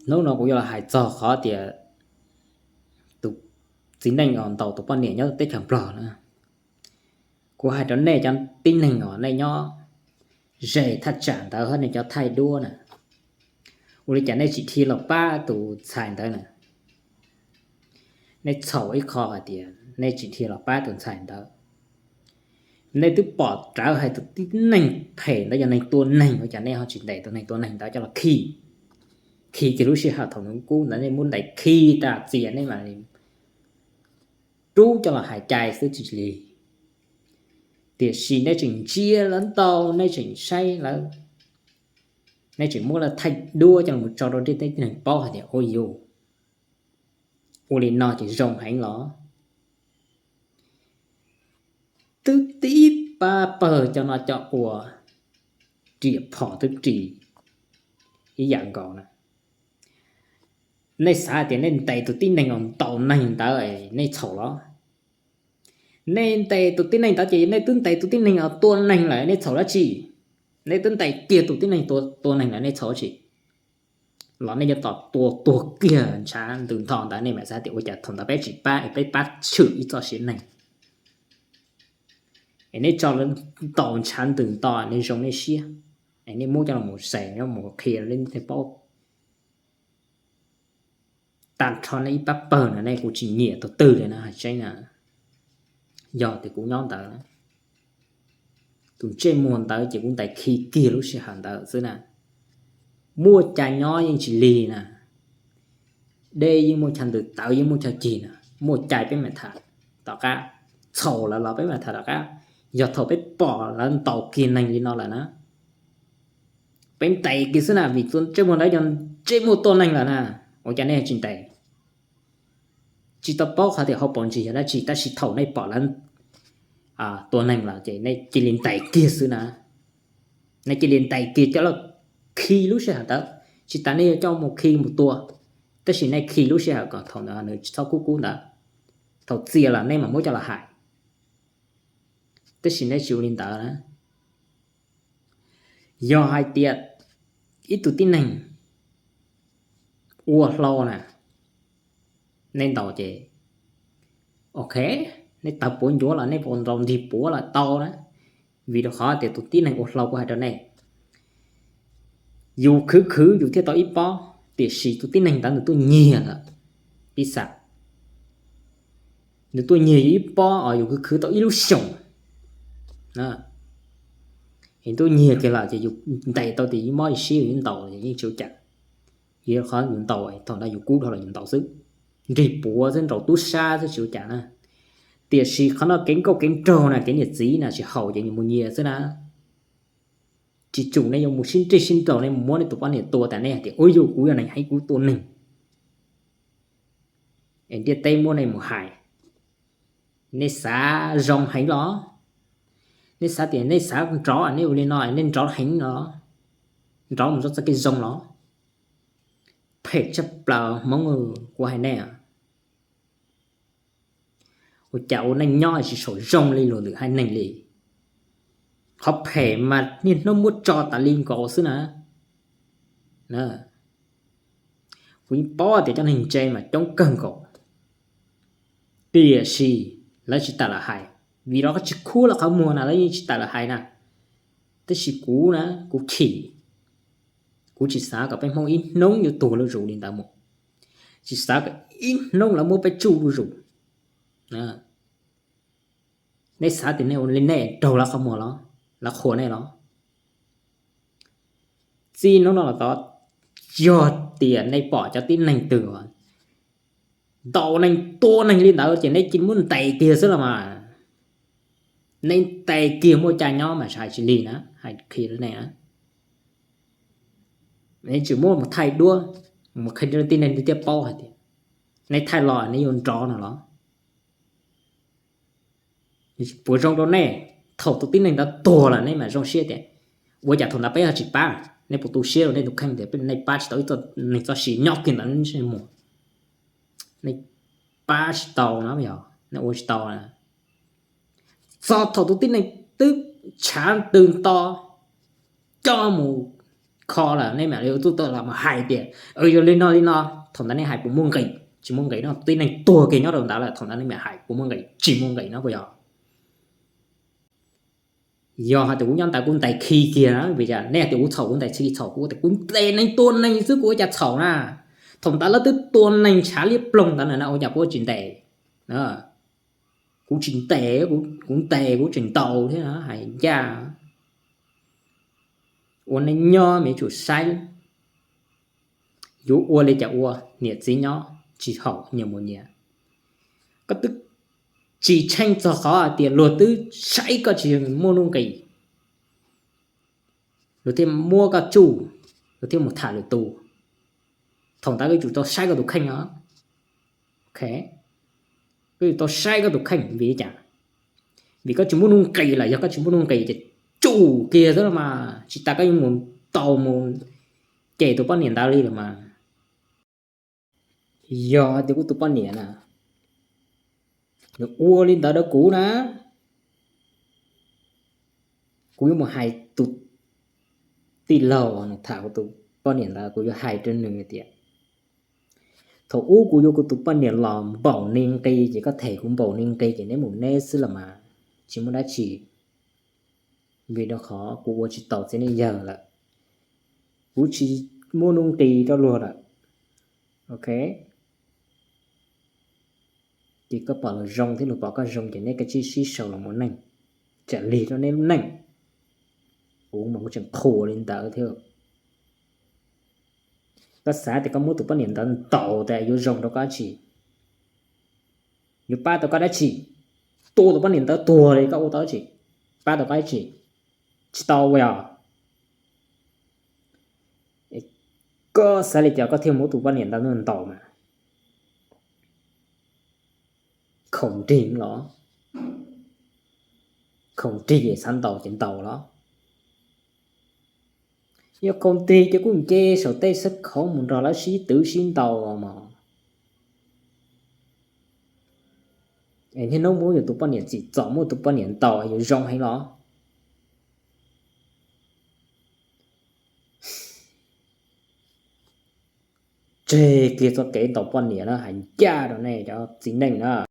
Hnub no kuv yuav los hais txog qhov tias tus txiv neej uas ntaus tus poj niam nyob teb chaws Nplog na. Kuv hais rau nej cov tib neeg uas nej nyob ze thaj tsam ntawd hos nej cov thaij duab na, ua li cas nej tsis dhia los pab tus ntxhais ntawd na? Nej txhaum ib qho hais tias nej tsis dhia los pab tus ntxhais ntawd. Nej twb pom rawv hais tus tib neeg phem ntawd yog neeg tua neeg, ua cas nej ho tsis ntes tus neeg tua neeg ntawd coj los khi, khi kiag lub sij hawm thaum nws kub ntawd nej muab ntes khi tas txias nej mam li rub coj los hais cai xwb tsis li. Tiam sis nej tseem ntsia lawv ntaus, nej tseem saib lawv, nej tseem muab lawv thaij duab coj los tso rau tej tib neeg paub hais tias ua yus, ua li no ces zoo heev los? Twb tib pab pawg cov no cov ua riam phom twb ris ib yam nkaus na. Nej xav tias nej ntes tus tib neeg uas ntaus neeg ntawd nej txhaum los? Nej ntes tus tib neeg ntawd ces nej twb ntes tus tib neeg uas tua neeg lawm, nej txhaum dab tsi? Nej twb ntes kiag tus tib neeg tua neeg lawm nej txhaum dab tsi? Los nej yuav tos tua tuag kiag ntshav ntws nto ntawd nej mam xav tias ua cas thaum ntawd peb tsis pab es peb pab tshwm ib txoj sia neeg. Es nej tso lawv ntaus ntshav ntws nto nej zoo nej siab, es nej muab coj los mus xav mus qhia li nej paub. Tag nrho nej ib pab pawg no nej kuv tsis nyiam tus twg li na hais tseeb na. Yog tias kuv nyob ntawd, tus ntsej muag ntawd ces kuv ntes khi kiag lub sij hawm ntawd xwb na. Muaj cai nyob yeej tsis lig na. Dej yeej muaj chaw ntws, tawv yeej muaj chaw cig na. Muaj cai peb mam tham tom qab, txhaum lawm los peb mam tham tom qab. Yog thaum peb pom lawv ntaus kiag neeg li no lawm na, peb ntes kiag xwb na, vim tus ntsej muag ntawd yog ntsej muag tua neeg lawm na, ua cas nej tsis ntes? Tsis tau paub qhov tias hauv paus ntsis yog dab tsi, tab sis thaum nej pom lawv tua neeg lawm ces nej cia li ntes kiag xwb na. Nej cia li ntes kiag coj los khi lub sij hawm ntawd, tsis tas nej yuav coj mus khi mus tua, tab sis nej khi lub sij hawm kom thaum ntawd nws tsis txhob kub kub ntawd. Thaum txias los nej mam muab coj los hais, tab sis nej tsis ua li ntawd na. Yog hais tias ib tug tib neeg ua hlau na, nej ntaus ces, ok, nej tawg puav ncuav los nej puas ntaus nrig puav los tau na, vim rau qhov tias tus tib neeg ua hlau kuv hais rau nej, yus khwv khwv yus thiaj tau ib pob, tiam sis tus tib neeg ntawd nws tuaj nyiag lawm, piv xam, nws tuaj nyiag yus ib pob os, yus khwv khwv tau ib lub xyoos, nws tuaj nyiag kiag lawm ces yus ntes tau tias yus mob yus siab yus ntaus yeej tsis ua cas, vim qhov yus ntaus thaum ntawd yus kub dhau los yus ntaus xwb, nrig puav xwb, nraus tub sab xwb tsis ua cas na. Tiam sis qhov no kev nkauj kev nraug na, kev niam txiv na tsis haum ces nyias mus nyias xwb na. Tsis tsum nej yuav mus sib nrig sib nraus, nej mus muab nej tus poj niam tua tas nej hais tias ua yus kuv yog neeg heev kuv tua neeg, es ntiaj teb muab nej mus hais, nej xav zoo heev los? Nej xav tias nej xav nrov nej ua li no nej nrov heev los? Nrov mus rau txoj kev zoo los? Phem tshaj plaws Hmoob, kuv hais nej, ua cas ua neej nyob tsis saum zoo li luag lwm haiv neeg li. Qhov phem mas niaj hnub muab tso tas li nkaus xwb na. Kuv yeej paub tias cov neeg ntse mas coob kawg nkaus, tiam sis lawv tsis tawm los hais, vim lawv tsis khuv lawv qhov muag na lawv yeej tsis tawm los hais na. Tab sis kuv na, kuv chim, kuv tsis xav kom peb Hmoob ib hnub yuav tuag lub zus li ntawd mus, tsis xav kom ib hnub lawv muab peb tsuj lub zus. Nej xav tias nej ua li nej raug lawv qhov muag los? Lawv qhuas nej los? Txij hnub no los tod, yog tias nej pom cov tib neeg twg ntaus neeg tua neeg li ntawd ces nej cia li muab ntes kiag xwb los mas. Nej ntes kiag muaj cai nyob mas hais tsis lig na, hais qhia rau nej. Nej tsis muab mus thaij duab, mus qhia rau tib neeg thiaj paub hais tias nej thaij los nej yuav nrov no los? Puas zoo rau nej? Thaum tus tib neeg ntawd tuag lawm nej mam zoo siab tias ua cas thaum ntawd peb ho tsis pab? Nej puas tu siab rau nej tus kheej tias nej pab tsis tau ib txoj neeg txoj sia nyob kiag ntawd nej mus? Nej pab tsis tau no yog nej ua tsis tau. Txog thaum tus tib neeg twb tshav ntws nto coj mus kho lawm nej mam li ua txuj tawm los mus hais tias yog li no li no. Thaum ntawd nej hais puas muaj nqis? Tsis muaj nqis no, tib neeg tuag kiag nyob rau ntawd lawm, thaum ntawd nej mam hais puas muaj nqis? Tsis muaj nqis no puas yog? Yog hais tias kuv nyob ntawd kuv ntes khi kiag na, vim cas nej tias kuv txhaum, kuv ntes khi txhaum, kuv tias kuv ntes neeg tua neeg xwb kuv ua cas txhaum na? Thaum ntawd lawv twb tua neeg ntshav liab ploog ntawd na, ua cas kuv tsis ntes? Kuv tsis ntes, kuv ntes kuv tseem ntaus thiab hais ncaj. Ua neej nyob me yuav tsum saib, yuav ua li cas ua, niam txiv nyob tsis haum nyias mus nyias. Koj twb tsis tsheej txog qhov hais tias luag twb saib koj tsis muaj nuj nqis, luag thiaj muab koj tsuj, luag thiaj mus tham lwm tus. Thaum ntawd koj yuav tsum tau saib koj tus kheej os. Koj yuav tau saib koj tus kheej vim li cas? Vim koj tsis muaj nuj nqis lawm, yog koj tsis muaj nuj nqis ces tsum kiag xwb los mas, tsis tas koj yuav mus tau mus cem tus poj niam ntawd li los mas. Yog tias kuv tus poj niam na, nws ua li ntawd rau kuv na, kuv yuav mus hais tus tij laug nws tham kuv tus poj niam ntawd, kuv yuav hais rau nws tias thaum ub kuv yuav kuv tus poj niam los npaum ni nqi ces koj them kuv npaum ni nqi ces neb mus neb xwb los mas, tsis muaj dab tsi. Vim rau qhov kuv ua tsis tau txiv neej yawg lawm, kuv tsis muaj nuj nqis rau luag lawm. Ok, ces koj pom luag zoo thiab luag pom koj zoo ces neb kav tsij sib sau los mus neej, tsam lig rau neb lub neej. Kuv mas kuv tseem qhuas li ntawd thiab. Koj xav tias koj muab tus poj niam ntawd ntaus tas yuav zoo rau koj dab tsi? Yuav pab tau koj dab tsi? Tua tus poj niam ntawd tuag li koj ua tau dab tsi? Pab tau koj dab tsi? Tsis tau ua os. Koj xav li cas koj thiaj muab tus poj niam ntawd ntaus mas? Khoom nrig los? Khoom nrig es xav ntaus ces ntaus los? Yog khoom nrig ces kuj nce saum tej xab khauv mus nrog lawv sib twv sib ntaus los mas. Es niaj hnub muab yus tus poj niam tsim txom, muab tus poj niam ntaus yuav zoo heev los? Tseg kiag txoj kev ntaus poj niam na, hais ncaj rau nej cov txiv neej na.